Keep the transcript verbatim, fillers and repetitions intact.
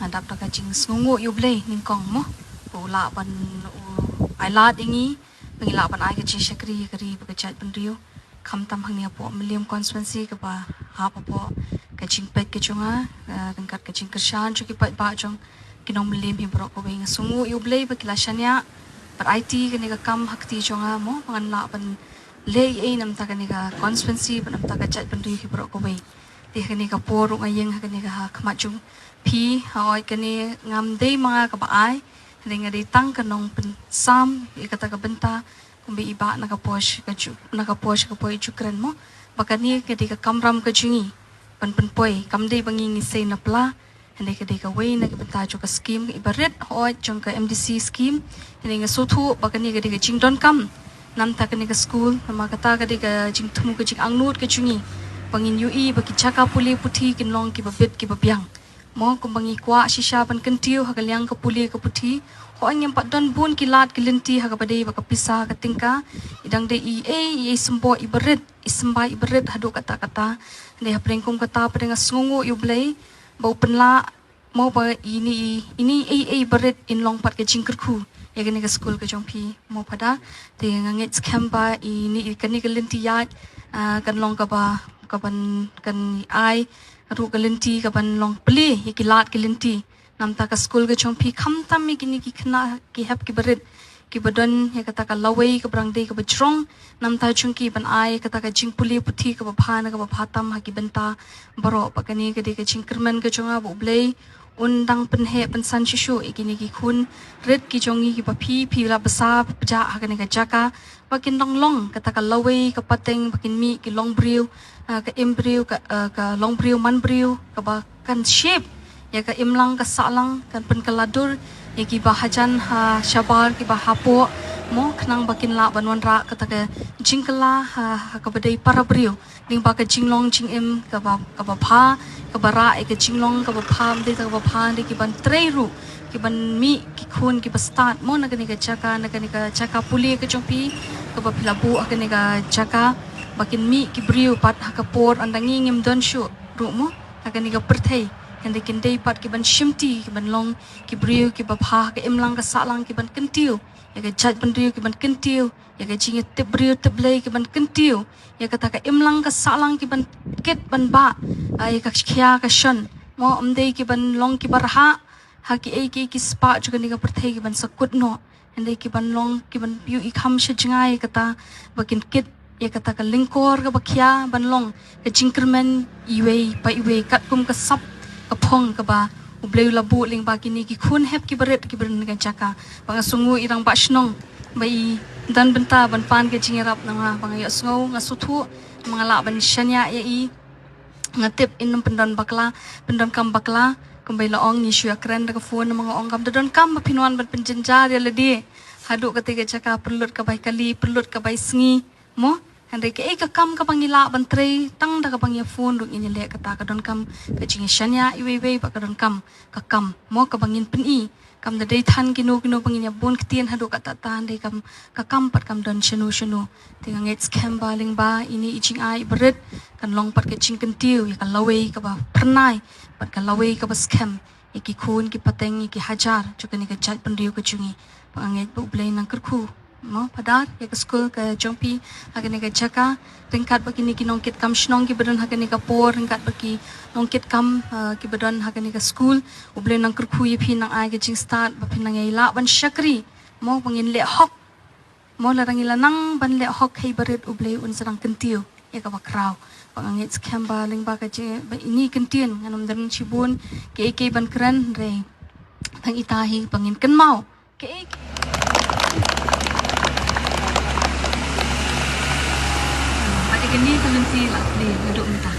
Nga dap da ka jingsngewnguh ïa U Blei nyngkong mo, ba u lah ban u ai lad ïa ngi ba ngi lah ban ai ka jingshakri ïa ka ri bad ka jaitbynriew. Khamtam hangne hapoh Mylliem constituency kaba hap hapoh ka jingpeit ka jong nga, eh, ryngkat ka jingkyrshan jong ki paidbah jong ki nong Mylliem hi baroh kawei. Nga sngewnguh ïa U Blei ba ki la shaniah bad aiti kane ka kam ha kti jong nga mo, ba ngan lah ban leh ei ei namta kane ka constituency bad namta ka jaitbynriew hi baroh kawei. Te ha kane ka por ruh nga ïeng ha kane ka ha khmat jong phi, hooid kane ngam dei ma nga kaba ai, hynrei nga dei tang ka nongpynsam ïa kata ka bynta, kumba i bah na ka por sha ka ju, na ka por sha ka por i ju kren mo, ba kane ka dei ka kamram ka jong ngi ban pynpoi, kam dei ba ngi ngi sei na pla, hynrei ka dei kawei na ka bynta jong ka skim iba rit hooid jong ka M D C skim. Hynrei nga sngewthuh ba kane ka dei ka jingdonkam namta kane ka skul, namar kata ka dei ka jingthmu ka jingangnud ka jong ngi ba ngin ïohi ba ki jaka pule puthi kin long kiba bit kiba biang. Mo, kumba ngi kwah shisha ban kyntiew ha ka liang ka pule ka puthi, hooid ngim pat don bun ki lad ki lynti ha kaba dei bad ka pisa ka tyngka, i dang dei i ei i ei symbai iba rit, i symbai iba rit haduh katta katta. Hynrei hapdeng kum kata pat nga sngewnguh ïa U Blei ba u pynlah mo ba ine i, ine i ei ei ba rit in long pat ka jingkyrkhu ïa kane ka skul ka jong phi mo Phadar. Te nga ngeit skhem ba ine i, kane ka lynti ïaid, ah, kan long kaba, kaban, kan ai ruh ka lynti kaban long plie ïa ki lad ki lynti namta ka skul ka jong phi, khamtam ïa kine ki khynnah ki hep kiba rit kiba don ïa kata ka lawei kaba dang dei kaba jrong namta jong ki ban ai kata ka jingpule puthi kaba bha na kaba bha tam ha ki bynta baroh. Bad kane ka dei ka jingkyrmen ka jong nga ba U Blei un dang pynheh pynsan shuh shuh ïa kine ki khun rit ki jong ngi kiba phi, phi la bsa pjah ha kane ka jaka ba kin dang long kata ka lawei ka pateng ba kin mih ki longbriew, ah, ka imbriew, ka, ah, ka longbriew manbriew kaba kan shape ïa ka imlang ka sahlang, kan pynkylla dur ïa kiba hajan ha shabar kiba hapoh mo, khnang ba kin lah ban wanrah kata ka jingkylla ha, ha kaba dei para briew. Lyngba ka jinglong jingim kaba, kaba bha, kaba rah ïa ka jinglong kaba bha, ym dei tang kaba bha, dei kiban trei ruh, kiban mih ki khun kiba stad mo na kane ka jaka, na kane ka jaka pule ka jong phi kaba phi la buh ha kane ka jaka, ba kin mih ki briew pat ha ka por ynda ngi ngim don shuh ruh mo ha kane ka pyrthei, hynrei kin dei pat kiban shimti, kiban long ki briew kiba bha ha ka imlang ka sahlang, kiban kyntiew ïa ka jaitbynriew, kiban kyntiew ïa ka jingïatip briew tip Blei, kiban kyntiew ïa kata ka imlang ka sahlang, kiban kit ban bah, ah, ïa ka khia ka shon mo, ym dei kiban long kiba rhah ha kiei kiei ki spah jong kane ka pyrthei kiban sa kut noh, hynrei kiban long, kiban ïohi kham sha jngai ïa kata ba kin kit ïa kata ka lyngkor kaba khia ban long ka jingkyrmen iwei pa iwei katkum ka sap ka phong kaba U Blei u la buh lyngba kine ki khun hep kiba rit kiba rit na ka jaka. Ba nga sngewnguh i rangbah shnong ba i don bynta ban pan ka jingïarap na nga, ba nga ïohsngew, nga sngewthuh, ba nga lah ban shaniah ïa i. Nga tip in ym pyndon bakla, pyndonkam bakla, kumba i la ong ngi shu ïakren da ka phone, namar nga ong kam da donkam ba phin wan ban pynjynjar ïa lade haduh katei ka jaka, pyrlut ka bai kali, pyrlut ka bai sngi mo. Hynrei kaei ka kam kaba ngi lah ban trei tang da kaba ngi ïa phone ruh ngin ïaleh, kata ka donkam ka jingïashaniah iwei iwei bad ka donkam ka kam mo kaba ngin pyni. Kam da dei than kino kino ba ngin ïa bun ktien haduh katta katta, hynrei kam, ka kam pat kam don shano shano. Te nga ngeit skhem ba lyngba ine i jingai iba rit kan long pat ka jingkyntiew ïa ka lawei kaba phyrnai bad ka lawei kaba skhem ïa ki khun ki pateng, ïa ki hajar jong kane ka jaitbynriew ka jong ngi. Ba nga ngeit ba U Blei un nang kyrkhu mo Phadar ïa ka skul ka jong phi ha kane ka jaka, ryngkat bad kine ki nongkitkam shnong kiba don ha kane ka por, ryngkat bad ki nongkitkam, eh, kiba don ha kane ka skul. U Blei un nang kyrkhu ïa phi, nang ai ka jingstad ba phin nang ïai lah ban shakri mo, ba ngin leh hok mo. Lada ngi la nang ban leh hok ha iba rit, U Blei un sa nang kyntiew ïa kaba khraw. Ba nga ngeit skhem ba lyngba ka jing, ba ine i kyntien ngan ym don shibun kiei kiei ban kren, hynrei tang ita hi ba ngin kynmaw kiei kiei. Bad ïa kane ka lynti la plie naduh mynta.